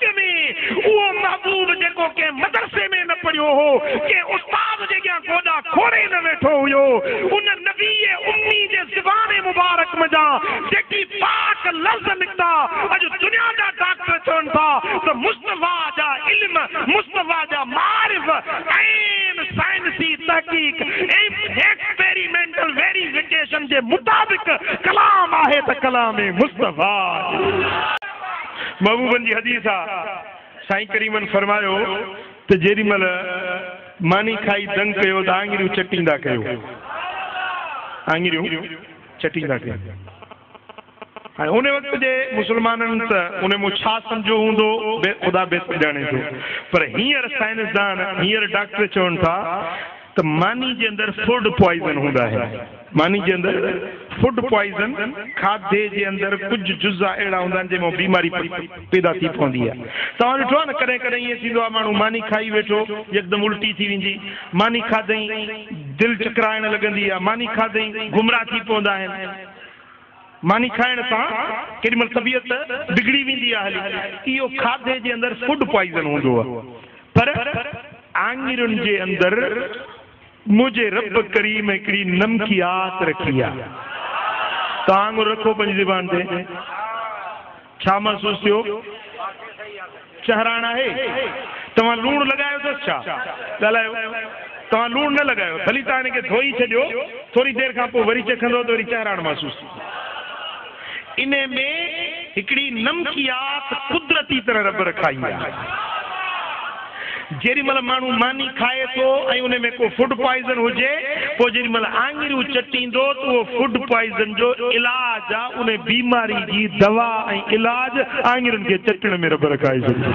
اڳ ۾ اهو محبوب جيڪو ڪنهن مدرسي ۾ نه پڙهيو هو، ڪنهن استاد جي اڳيان گوڏا کوڙي نه ويٺو هيو، ان نبي امي جي زبان مبارڪ منجهان جيڪي پاڪ لفظ نڪتا، اڄ دنيا جا ڊاڪٽر چون ٿا ته مصطفيٰ جا علم، مصطفيٰ جا معارف عين سائنسي تحقيق ۽ ايڪسپيريمينٽل ويريفڪيشن جي مطابق ڪلام آهي ته ڪلام مصطفيٰ آهي. محبوبن جي حديث آ، سائين ڪريمن فرمايو ته جيڏي مهل ماني کائي دنگ ڪيو ته آڱريون چٽيندا ڪيو، آڱريون چٽيندا ڪيو. هاڻي ان وقت جي مسلمانن ته ان مون ڇا سمجهيو هوندو خدا بهتر ڄاڻي ٿو، پر هينئر سائنسدان، هينئر ڊاڪٽر چون ٿا ته ماني جي اندر فوڊ پوائزن هوندا آهن. ماني جي اندر فوڊ پوائزن، کاڌي جي اندر ڪجهه جزا اهڙا هوندا آهن جنهن مان بيماري پيدا ٿي پوندي آهي. توهان ڏٺو آهي نه ڪڏهن ڪڏهن ائين ٿيندو آهي ماڻهو ماني کائي ويٺو يڪدم الٽي ٿي ويندي، ماني کاڌئين دل چڪرائڻ لڳندي آهي، ماني کاڌئين گمراهه ٿي پوندا آهن. ماني کائڻ سان ڪيڏي مهل طبيعت بگڙي ويندي آهي هلي. اهو کاڌي جي اندر فوڊ پوائزن هوندو آهي پر آڱرين جي اندر منهنجي رب ڪريم هڪڙي نمڪيات رکي آهي. توهان آڱر رکو پنهنجي زبان تي. ڇا محسوس ٿيو؟ چهراڻ آهي؟ توهان لوڻ لڳايو اٿس ڇا؟ ڳالهايو. توهان لوڻ نه لڳايو. ڀلي توهان هن کي ڌوئي ڇڏيو، ٿوري دير کان پوء وري چکندو ته وري چهراڻ محسوس ٿيندو. انهي ۾ هڪڙي نمڪيات قدرتي طرح رب رکائي آهي. جيڏي مهل ماڻهو ماني کائي ٿو ۽ ان ۾ ڪو فوڊ پوائزن هجي، پوء جيڏي مهل آڱريون چٽيندو ته اهو فوڊ پوائزن جو علاج آ، ان بيماري جي دوا ۽ علاج آڱرين کي چٽڻ ۾ رب رکائي ڇڏيو.